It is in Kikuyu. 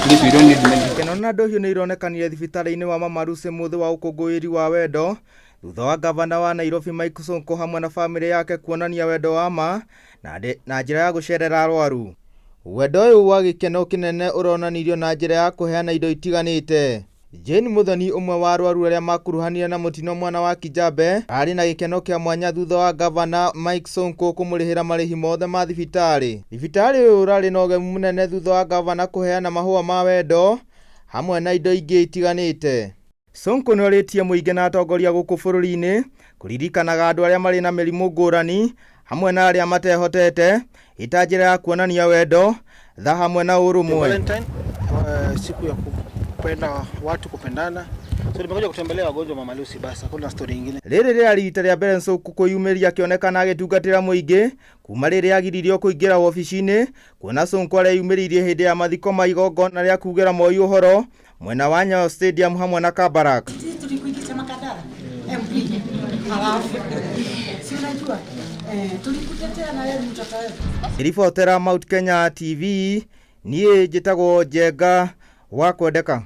Please, we don't need many. Gĩkeno na ndũhiũ nĩ ironekanire thibitarĩ-inĩ wa Mama Lucy mũthĩ wa ũkũngũĩri wa wendo thutha wa gavana wa Nairobi Mike Sonko hamwe na famĩlĩ yake kuonania wendo wa ma na njĩra ya gũcerera arwaru. Wendo ũyũ wa gĩkeno kĩnene ũronanirio na njĩra ya kũheana indo itiganĩte. Jane Muthoni, ũmwe wa arwaru arĩa makuruhanire na mũtino mwena wa Kijabe, arĩ na gĩkeno kĩa mwanya thutha wa gavana Mike Sonko kũmũrĩhĩra marĩhi mothe ma thibitarĩ. Thibitarĩ ũyũ ũrarĩ na ũgemu mũnene thutha wa gavana kũheana mahũa ma wendo hamwe na indo ingĩ itiganĩte. Sonko nĩ orĩtie mũingĩ na atongoria gũkũ bũrũri-inĩ kũririkanaga andũ arĩa marĩ na mĩrimũ ngũrani hamwe na arĩa matehotete ĩta njĩra ya kuonania wendo, tha hamwe na ũrũmwe. Valentine, siku ya kupenda watu kupendana. So nimekuja kutembelea wagonjwa Mama Lucy, basi hakuna story nyingine. Rĩrĩ rĩarĩ rita rĩa mbere Sonko kwĩyumĩria akĩonekana agĩtungatĩra mũingĩ kuma rĩrĩa agiririo kũingĩra wobici-inĩ, kuona Sonko areyumĩririe hĩndĩ ya mathiko ma igongona rĩa kugĩra Moi ũhoro mwena wa Nyayo Stadium hamwe na Kabarak. Sisi tulikuitisha Makadara MP, halafu si unajua tulikutetea na wewe ni mtoto wetu. Ribotera Mount Kenya TV, niĩ njĩtagwo Njenga wa Kwendeka.